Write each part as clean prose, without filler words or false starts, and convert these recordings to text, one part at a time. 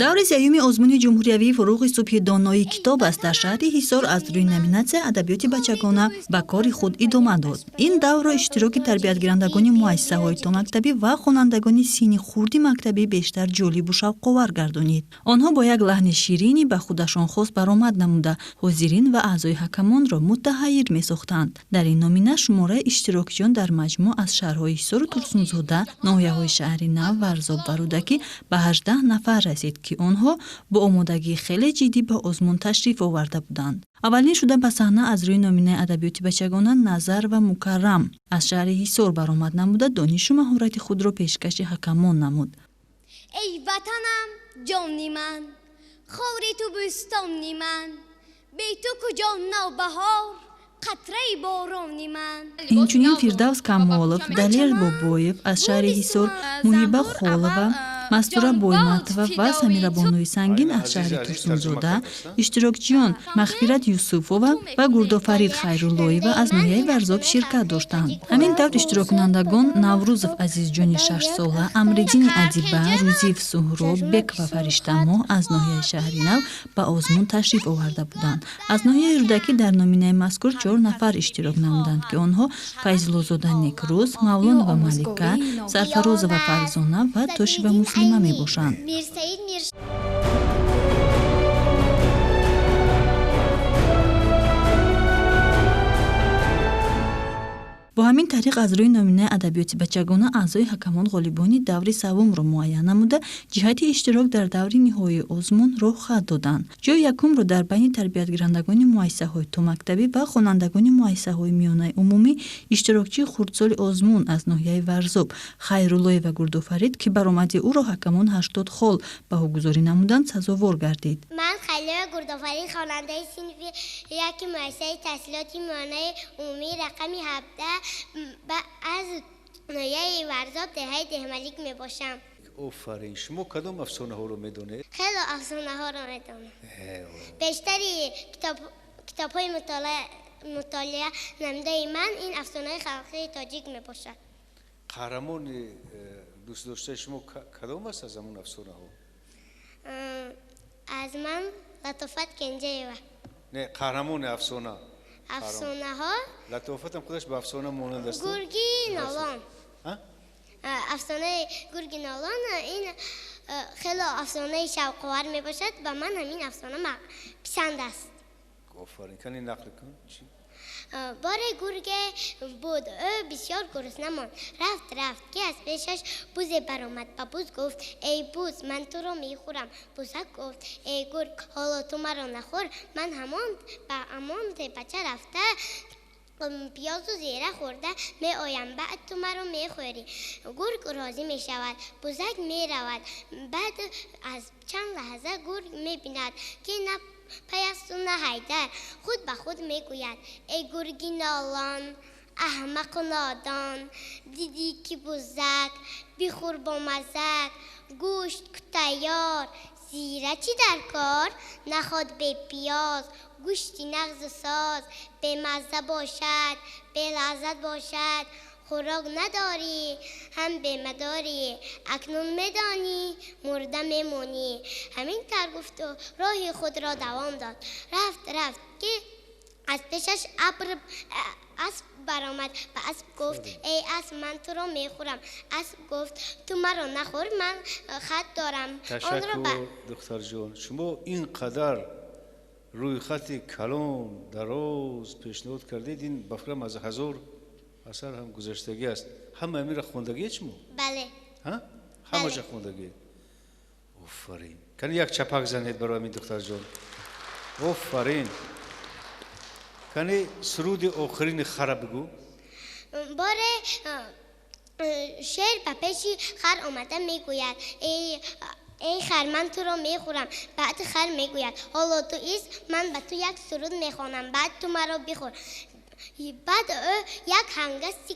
Даври сеюми озмуни ҷумҳуриявии «Фурӯғи субҳи доноӣ китоб аст» дар шаҳри Ҳисор аз рӯи номинатсия «Адабиёти бачагона» ба кори худ идома дод. Ин даврро иштироки тарбиятгирандагони муассисаҳои томактабӣ ва хонандагони синни хурди мактабӣ бештар ҷолибу шавқовар гардонид. Онҳо бо як лаҳни ширини ба худашон хос баромад намуда, ҳозирин ва аъзои ҳакамонро муттаҳайир месохтанд. Дар ин номина шумораи иштирокчиён дар маҷмӯъ аз шаҳрҳои Ҳисору Турсунзода, ноҳияҳои Шаҳри Нав, Варзоб ва Рӯдакӣ ба 18 нафар расид, ки онҳо бо омодагии хеле ҷиддӣ ба озмун ташриф оварда буданд. Аввалин шуда ба саҳна аз рӯи номинаи «Адабиёти бачагона» Назар ва Мукаррам аз шаҳри Ҳисор баромад намуда, донишу маҳорати худро пешкаши ҳакамон намуд. Эй ватанам, ҷони ман, хори ту бӯстони ман, бе ту куҷо навбаҳор, қатраи борони ман. Инчунин Фирдавс Камолов, Далер Бобоев аз шаҳри Ҳисор, Муҳиба Холова, Мастура Бойматова ва Самирабонуи Сангин аз шаҳри Турсунзода, иштирокчиён Мағфират Юсуфова ва Гурдофарид Хайруллоева аз ноҳияи Варзоб ширкат доштанд. Ҳамин тавр, иштироккунандагон Наврӯзов Азизҷони шашсола, Амриддини Адиба, Рӯзиев Суҳроб, Бекова Фариштамоҳ аз ноҳияи Шаҳри Нав ба озмун ташриф оварда буданд. Аз ноҳияи Рӯдакӣ дар номинаи мазкур чор нафар иштирок намуданд, ки онҳо Файзуллозода Некрӯз, Мавлонова Малика, Сарфарозова Фарзона ва Тошева Муслима мебошанд. Мирсаид Мир. Бо ҳамин тариқ, аз рӯи номинаи «Адабиёти бачагона» аъзои ҳакамон ғолибони даври севумро муайян намуда, ҷиҳати иштирок дар даври ниҳоии озмун роҳхат доданд. Ҷои якумро дар байни тарбиятгирандагони муассисаҳои томактабӣ ва хонандагони муассисаҳои миёнаи умумӣ иштирокчии хурдсоли озмун аз ноҳияи Варзоб Хайруллоева Гурдофарид, ки баромади ӯро ҳакамон 80 хол баҳогузорӣ намуданд, сазовор гардид. Ман Хайруллоева Гурдофарид, хонандаи синфи яки муассисаи таҳсилоти миёнаи умумии рақами 17 аз ноҳияи Варзоб, деҳаи Деҳмалик мебошам. Офарин! Шумо кадом афсонаҳоро медонед? Хело афсонаҳоро медонам. Бештари китобҳои мутолиа намудаи ман ин афсонаҳои халқии тоҷик мебошад. Қаҳрамони дӯстдоштаи шумо кадом аст аз ҳамон афсонаҳо? Аз ман Латофат Кенҷаева. Не, қаҳрамони афсона. Афсонаҳо. Латофатам худаш ба афсона монанд аст. Гурги Нолон. Афсонаи Гурги Нолон ин хело афсонаи шавқовар мебошад. Ба ман ҳамин афсона писанд аст. Офарин! Кани, нақл кун. Боре гурге буд, ӯ бисёр гурусна монд. Рафт, рафт, ки аз пешаш бузе баромад. Ба буз гуфт: «Эй буз, ман туро мехӯрам». Бузак гуфт: «Эй гург, ҳоло ту маро нахӯр, ман ҳамон ба ҳамон тепача рафта, пиёзу зира хӯрда меоям, баъд ту маро мехӯрӣ». Гург розӣ мешавад. Бузак меравад. Баъд аз чанд лаҳза гург мебинад, ки на паясту на ҳайдар. Худ ба худ мегӯяд: «Эй гурги нолон, аҳмақу нодон, дидӣ, ки бузак бихӯр бо мазак, гӯшт ку тайёр, зира чӣ дар кор? Наход бепиёз гӯшти нағзу соз бемазза бошад, белаззат бошад? Хӯрок надорӣ, ҳам бемадорӣ, акнун медонӣ, мурда мемонӣ». Ҳамин тавр гуфту роҳи худро давом дод. Рафт, рафт, ки аз пешаш абр асп баромад. Ба асп гуфт: «Эй асп, ман туро мехӯрам». Асп гуфт: «Ту маро нахӯр, ман хат дорам». Ташаккур, духтарҷон. Шумо ин қадар рӯйхати калон, дароз пешниҳод кардед, ин ба фикрам аз 1000 асар ҳам гузаштагӣ аст. Ҳама амира хондагиед шумо? Бале. Ҳамаша хондагиед? Офарин! Кани, як чапак занед барои ҳамин духтарҷон. Офарин! Кани, суруди охирини хара бигӯ. Боре шер ба пеши хар омада мегӯяд: «Эй хар, ман туро мехӯрам». Баъд хар мегӯяд: «Ҳоло ту ист, ман ба ту як суруд мехонам, баъд ту маро бихӯр». Баъд ӯ як ҳангасти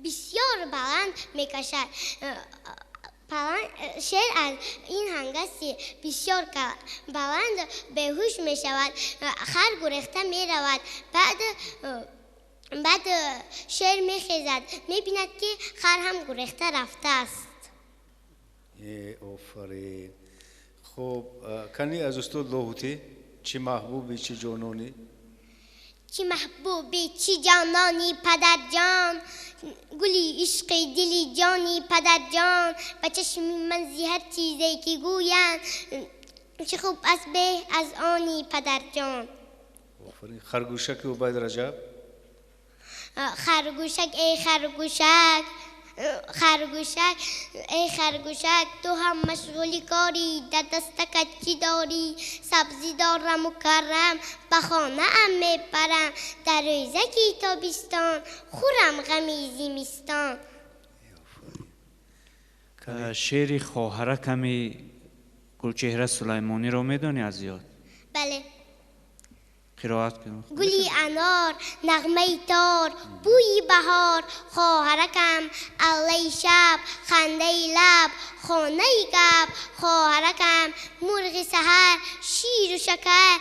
бисёр баланд мекашад. Шер аз ин ҳангасти бисёр баланд беҳуш мешавад. Хар гурехта меравад. Баъд шер мехезад, мебинад, ки хар ҳам гурехта рафтааст. Офарин! Хуб, кани аз устод Лоҳутӣ чӣ маҳбуби, чӣ ҷононӣ? Чӣ маҳбуби, чӣ ҷонони падарҷон, гули ишқи дили ҷони падарҷон, ба чашми ман зи ҳар чизе ки гӯянд, чӣ хуб аст беҳ аз они падарҷон. Офарин. Харгӯшаки Убайд Раҷаб? Харгӯшак, эй харгӯшак, харгӯшак, эй харгӯшак, ту ҳам машғули корӣ, дар дастакат чӣ дорӣ? Сабзӣ дорам мукаррам, ба хонаам мебарам, дар рӯзаки тобистон хӯрам ғами зимистон. Шеъри хоҳараками Гулчеҳра Сулаймониро медонӣ аз ёд? Бале. Қироат кун. Гули анор, нағмаи тор, бӯи баҳор, хоҳаракам, аллаи шаб, хандаи лаб, хонаи гап, хоҳаракам, мурғи саҳар, ширу шакар,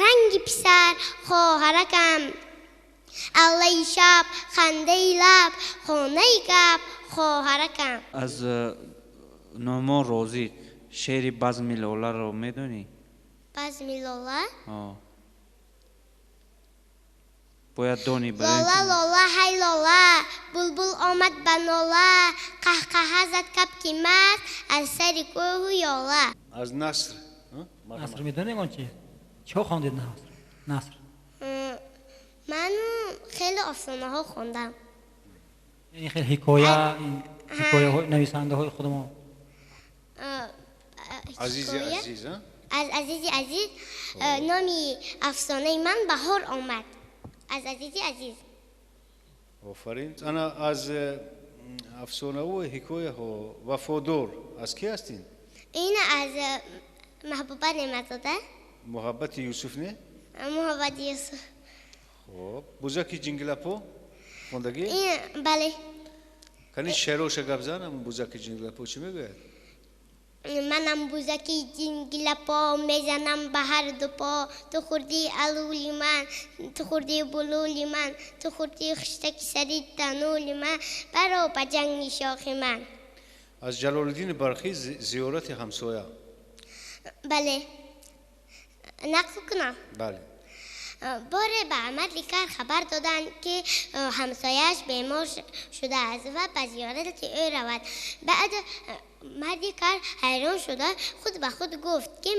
ранги писар, хоҳаракам, аллаи шаб, хандаи лаб, хонаи гап, хоҳаракам. Аз Нуъмон Розиқ шеъри базми лоларо медонӣ? Базми лола? Бояд донӣ. Лола, лола, ҳай лола, булбул омад ба нола, қаҳқаҳа зад кабки маст аз сари кӯҳу ёла. Аз Наср? Наср медонӣ он чи? Чиҳо хондед Наср? Ман хеле афсонаҳо хондам. Ин хел ҳикоя, ҳикояҳои нависандаҳои худамон. Азизи азиз, аз Азизи Азиз номи афсонаи ман баҳор омад. Аз Азизи Азиз. Офарин. Ана аз афсонаву ҳикояҳо Вафодор аз ки ҳастин? Ин аз Маҳбуба Неъматзода. Муҳаббати Юсуф не? Муҳаббати Юсуф. Хуб, бузаки ҷинглапо хондагӣ? Бале. Кани шеъроша гап зан, ҳамун бузаки ҷинглапо чӣ мегӯяд? Манам бузаки ҷингилапо, мезанам ба ҳар ду по, ту хӯрдӣ алули ман, ту хӯрдӣ булули ман, ту хӯрдӣ хиштаки сари танули ман, баро ба ҷанги шохи ман. Аз Ҷалолиддини Бархӣ зиёрати ҳамсоя? Бале. Нақл кунам? Бале. Боре ба марди кар хабар доданд, ки ҳамсояаш бемор шудааст ва ба зиёрати ӯ равад. Баъд марди кар ҳайрон шуда худ ба худ гуфт, ки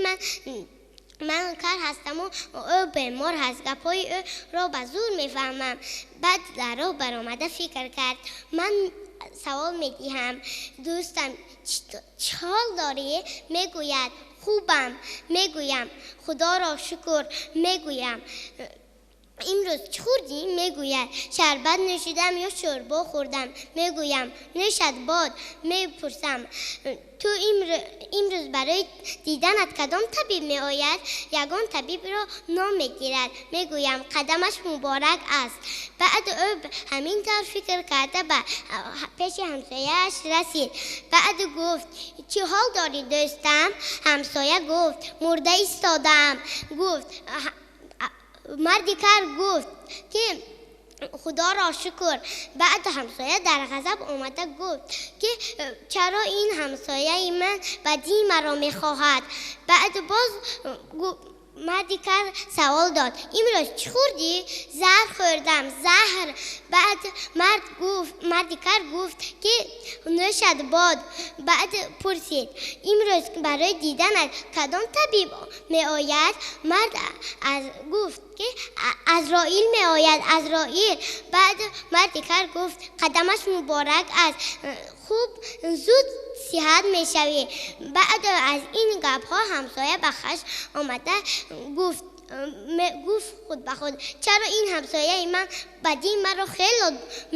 ман кар ҳастаму ӯ бемор ҳаст, гапҳои ӯро ба зур мефаҳмам. Баъд дар роҳ баромада фикр кард, ман савол медиҳам, дӯстам, чӣ ҳол дорӣ? Мегӯяд, хубам. Мегӯям, худоро шукр. Мегӯям, имрӯз чӣ хӯрдӣ? Мегӯяд, шарбат нӯшидам ё шӯрбо хӯрдам. Мегӯям, нӯшад бод. Мепурсам, ту имрӯз барои диданат кадом табиб меояд? Ягон табибро ном мегирад. Мегӯям, қадамаш муборак аст. Баъд ӯ ҳамин тавр фикр карда ба пеши ҳамсояаш расид. Баъд гуфт, чӣ ҳол дорӣ, дӯстам? Ҳамсоя гуфт, мурда истодаам. Гуфт, марди кар гуфт, ки худоро шукр. Баъд ҳамсоя дар ғазаб омада гуфт, ки чаро ин ҳамсояи ман бадии маро мехоҳад? Баъд боз марди кар савол дод, имрӯз чӣ хӯрдӣ? Заҳр хӯрдам, заҳр. Баъд марди кар гуфт, ки нӯшад бод. Баъд пурсид, имрӯз барои диданат кадом табиб меояд? Мард гуфт, ки Азроил меояд, Азроил. Баъд марди кар гуфт, қадамаш муборак аст, хуб зуд сиҳат мешавӣ. Баъд аз ин гапҳо ҳамсоя ба хашм омада гуфт худ ба худ, чаро ин ҳамсояи ман бадии маро хело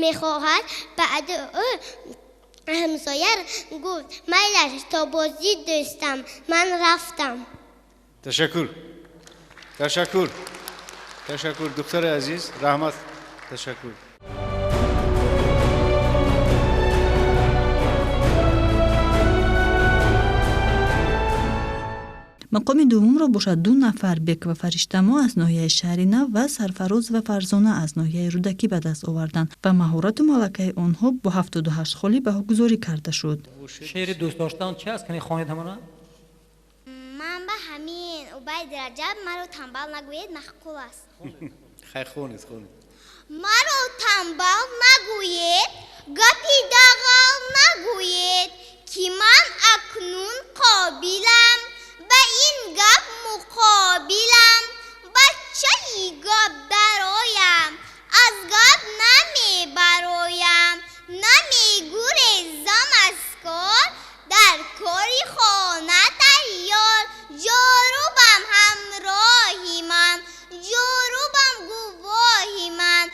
мехоҳад? Баъд ӯ ҳамсоя гуфт, майлаш, то бозӣ дӯстам, ман рафтам. Ташаккур, ташаккур, ташаккур, духтари азиз, раҳмат, ташаккур. Мақоми дуввумро бошад ду нафар Бек ва Фариштамо аз ноҳияи Шаҳри Нав ва Сарфароз ва Фарзона аз ноҳияи Рӯдакӣ ба даст оварданд ва маҳорату малакаи онҳо бо 78 холи баҳогузорӣ карда шуд. Шеъри дӯст доштан чи аст? Кане хонед ҳамона? Убайд Раҷаб «Маро танбал нагӯед» маъқул аст. Хай, хонед, хонед. Маро танбал нагӯед, гапи дағал нагӯед, ки ман акнун қобилам, ба ин гап муқобилам, бачаи гап дароям, аз гап намебароям, намегурезам аз кор, дар кори хона тайёр, ҷорубам ҳамроҳи ман, ҷорубам гувоҳи ман,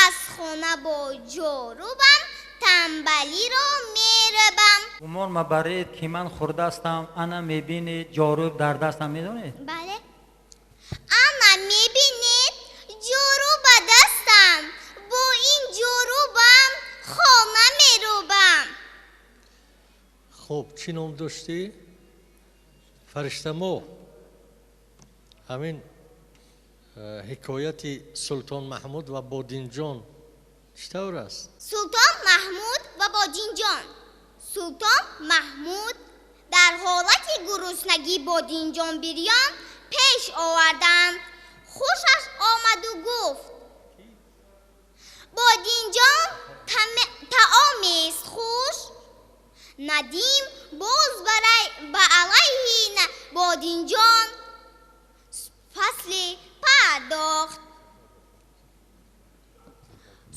аз хона бо ҷорубам танбалиро мерабам. Гумон мабаред, ки ман хурдастам, ана мебинед, ҷоруб дар дастам, медонед? Бале. Ана мебинед, ҷоруб ба дастам, бо ин ҷорубам хона мерубам. Хуб, чӣ ном доштӣ? Фариштамо. Ҳамин ҳикояти Султон Маҳмуд ва Бодинҷон чӣ тавр аст? Султон Маҳмуд ва Бодинҷон. Султон Маҳмуд дар ҳолати гуруснагӣ бодинҷон бирён пеш оварданд. Хушаш омаду гуфт: бодинҷон таомест хуш. Надим боз ба алайҳи бодинҷон фасли пардохт.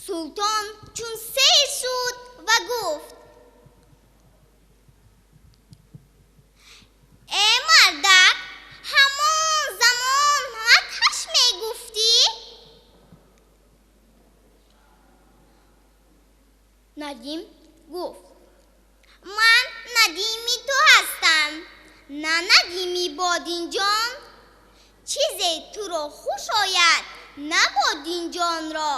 Султон чун сер шуд ва гуфт: э мардак, ҳамон замон мадҳаш мегуфтӣ? Надим гуфт: ман надими ту ҳастам, на надими бодинҷон. Чизе туро хуш ояд, на бодинҷонро.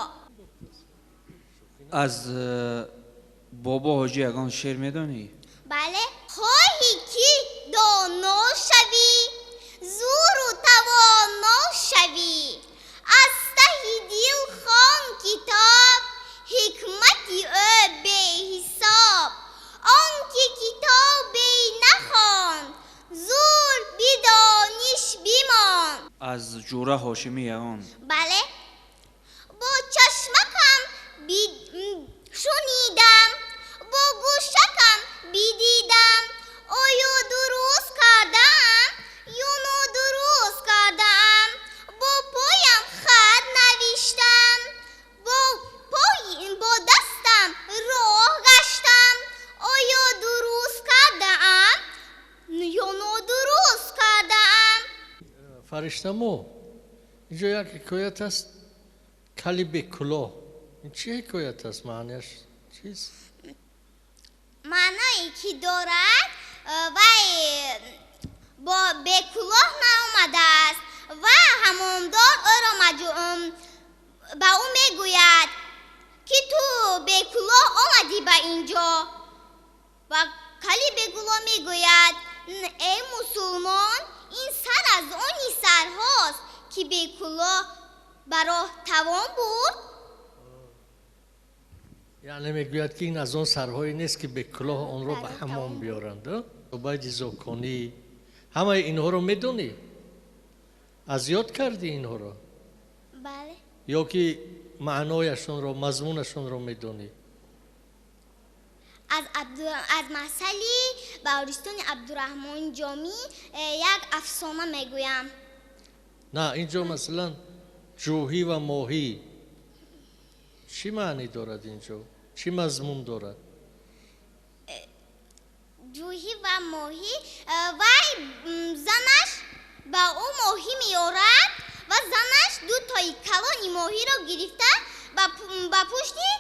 Аз Бобо Ҳоҷӣ ягон шеър медонӣ? Бале. Хоҳӣ ки доно шавӣ, зуру тавоно шавӣ, аз таҳи дил хон китоб, ҳикмати ӯ беҳисоб. Он ки китобе нахонд, зур бидониш бимонд. Аз Ҷура Ҳошимӣ ягон? Бале. Бо чашмакам шунидам, бо гӯшакам бидидам, оё дуруст кардаам ё нодуруст кардаам, бо поям хат навиштам, бо дастам роҳ гаштам, оё дуруст кардаам ё нодуруст кардаам. Фариштамо, инҷо як ҳикоят аст, кали бекулоҳ. Ин чӣ ҳикоят аст? Маънияш чист? Маъное ки дорад, вай бо бекулоҳ наомадааст ва ҳамомдор ӯро ба ӯ мегӯяд, ки ту бекулоҳ омадӣ ба ин ҷо. Ва кали бекулоҳ мегӯяд: эй мусулмон, ин сар аз они сарҳост, ки бекулоҳ ба роҳ тавон бурд. Яъне мегӯяд, ки ин аз он сарҳое нест, ки бекулоҳ онро ба ҳамом биёранд. Убайди Зоконӣ, ҳамаи инҳоро медонӣ? Аз ёд кардӣ инҳоро? Бале. Ё ки маънояшонро, мазмунашонро медонӣ? Аз масъали Баҳористони Абдураҳмони Ҷомӣ як афсона мегӯям. На, инҷо масалан ҷӯҳӣ ва моҳӣ чӣ маънӣ дорад инҷо? Чӣ мазмун дорад? Ҷӯҳӣ ва моҳӣ, вай занаш ба ӯ моҳӣ меорад ва занаш дутои калони моҳиро гирифта ба пушти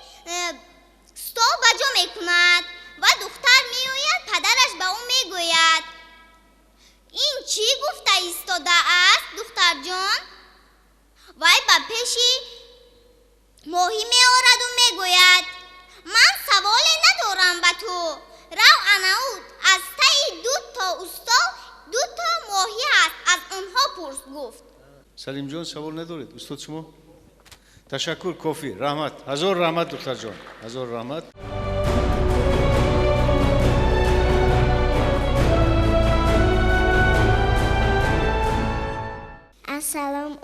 стол ба ҷо мекунад ва духтар меояд, падараш ба ӯ мегӯяд: ин чӣ гуфта истодааст, духтарҷон? Вай ба пеши моҳӣ меораду мегӯяд: ман саволе надорам ба ту, рав анау аз таи дуто устол дуто моҳӣ ҳаст, аз онҳо пурс, гуфт. Салимҷон, савол надоред? Устод, шумо? Ташаккур, кофӣ. Раҳмат, ҳазор раҳмат, духтарҷон, ҳазор раҳмат.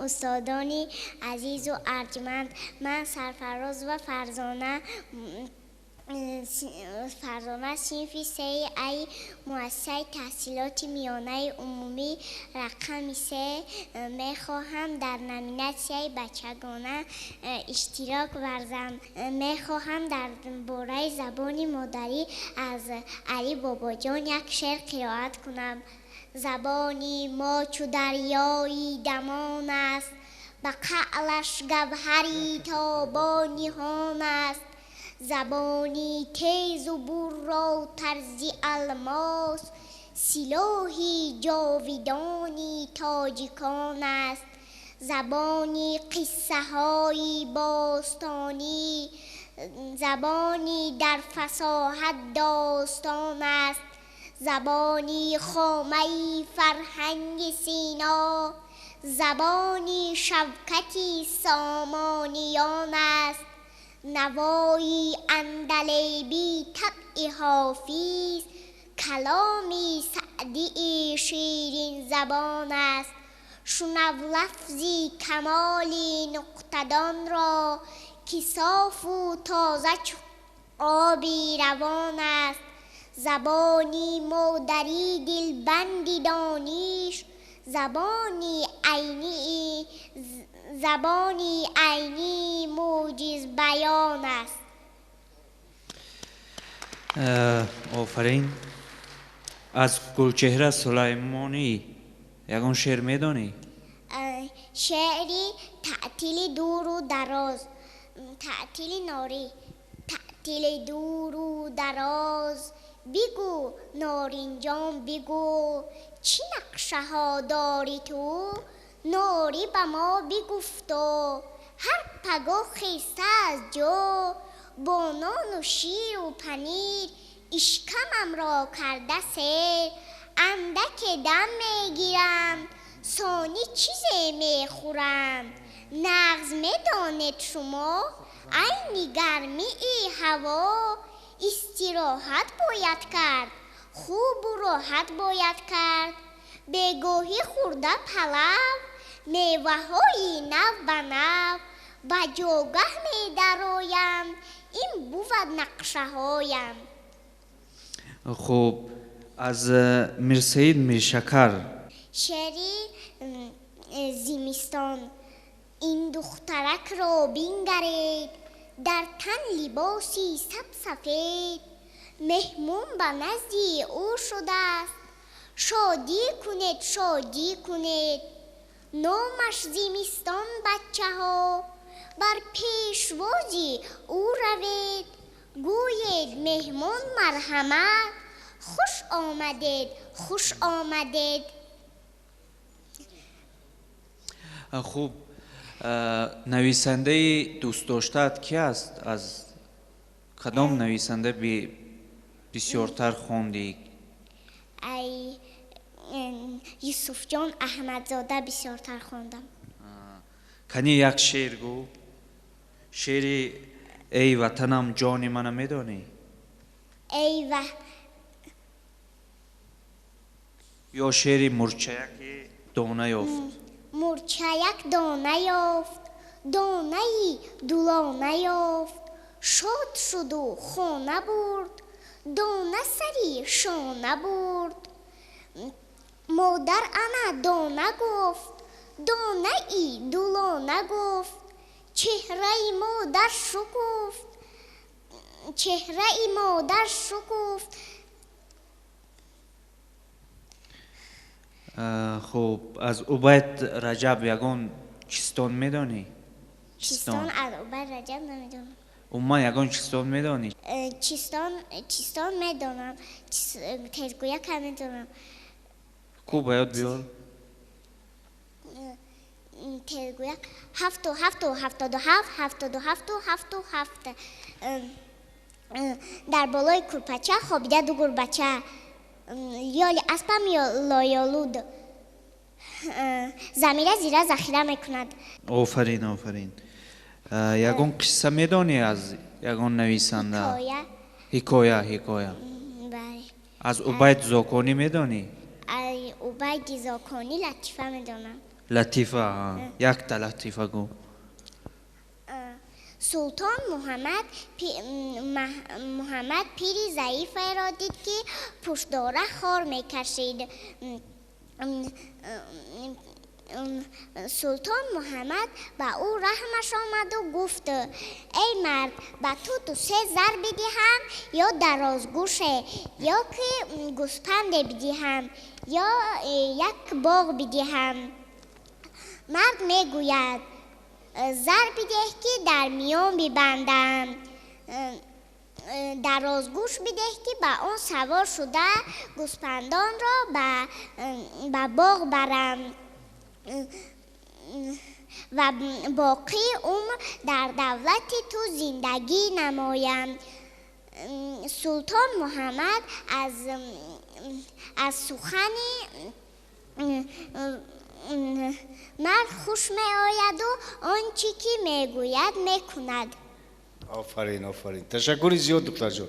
Устодони азизу арҷманд, ман Сарфароз ва Фарзона, Фарзона, синфи сеи ай муассисаи таҳсилоти миёнаи умумӣ рақами 3, мехоҳам дар номинатсияи бачагона иштирок варзам. Мехоҳам дар бораи забони модарӣ аз Али Бобоҷон як шеър қироат кунам. Забони мо чу дарёи дамон аст, ба қаълаш гавҳари тобониҳон аст. Забони тезу бурро тарзи алмос, силоҳи ҷовидони тоҷикон аст. Забони қиссаҳои бостонӣ, забони дар фасоҳат достон аст. Забони хомаи фарҳанги Сино, забони шавкати сомониён аст. Навои андалебӣ, табъи Ҳофиз, каломи Саъдии ширинзабон аст. Шунав лафзи камоли нуқтадонро, ки софу тоза чу оби равон аст. Забони модарӣ дилбанди дониш, забони айнӣ мӯҷизбаён аст. Офарин. Аз Гулчеҳра Сулаймонӣ ягон шеър медонӣ? Шеъри таътили дуру дароз. Таътили норӣ, таътили дуру дароз, бигӯ, Норинҷон, бигӯ, чӣ нақшаҳо дорӣ ту? Норӣ ба мо бигуфту ҳар пагоҳ хеста аз ҷо, бо нону ширу панир ишкамамро карда сер. Андаке дам мегирам, сонӣ чизе мехӯрам. Нағз медонед шумо, айни гармии ҳаво истироҳат бояд кард, хубу роҳат бояд кард. Бегоҳӣ хӯрда палав, меваҳои нав ба нав, ба ҷогаҳ медароям. Ин бувад нақшаҳоям. Хуб, аз Мирсаид Миршакар? Шеъри зимистон. Ин духтаракро бингаред, дар тан либоси сабсафед, меҳмон ба назди ӯ шудааст. Шодӣ кунед, шодӣ кунед. Номаш Зимистон. Бачаҳо, бар пешвози ӯ равед, гӯед: меҳмон марҳамат, хуш омадед, хуш омадед. Хуб, нависандаи дӯстдоштаат ки аст? Аз кадом нависанда бисёртар хондӣ? Ай Юсуфҷон Аҳмадзода бисёртар хондам. Кани, як шеър гӯ. Шеъри «Эй ватанам, ҷони мана» медонӣ? Эй ва Ё шеъри «Мурчаяке дона ёфт». Мурчаяк дона ёфт, донаи дулона ёфт, шод шуду хона бурд, дона сари шона бурд. Модар ана дона гуфт, донаи дулона гуфт, чеҳраи модар шукуфт, чеҳраи модар шукуфт. Хуб, аз Убайд Раҷаб ягон чистон медонӣ? Чистон аз Убайд Раҷаб намедонам. Умуман ягон чистон медонӣ? Чистон, чистон медонам, тезгӯяка медонам. Ку, ба ёд биёр. Тезгӯяк: ҳафту ҳафту 77, 77-у ҳафту ҳафт. Дар болои курпача хобида ду гурбача. Ёли аспам лоёлуд, замира зира захира мекунад. Офарин, офарин. Ягон қисса медонӣ аз ягон нависанда? Ҳикоя? Ҳикоя, ҳикоя. Бале. Аз Убайд Зоконӣ медонӣ? Убайди Зоконӣ латифа медонам. Латифа, якта латифа гӯ. Султон Муҳаммад пири заиферо дид, ки пуштдора хор мекашид. Султон Муҳаммад ба ӯ раҳмаш омаду гуфт: «Эй мард, ба ту ду-се зар бидиҳам ё дарозгӯше, ё ки гӯспанде бидиҳам, ё як боғ бидиҳам?» Мард мегӯяд: «Зар бидеҳ, ки дар миён бибандам, дарозгӯш бидеҳ, ки ба он савор шуда гӯспандонро ба боғ барам ва боқии умр дар давлати ту зиндагӣ намоям». Султон Муҳаммад аз сухани мард хуш меояду он чӣ ки мегӯяд, мекунад. Офарин, офарин, ташаккури зиёд, духтарҷон.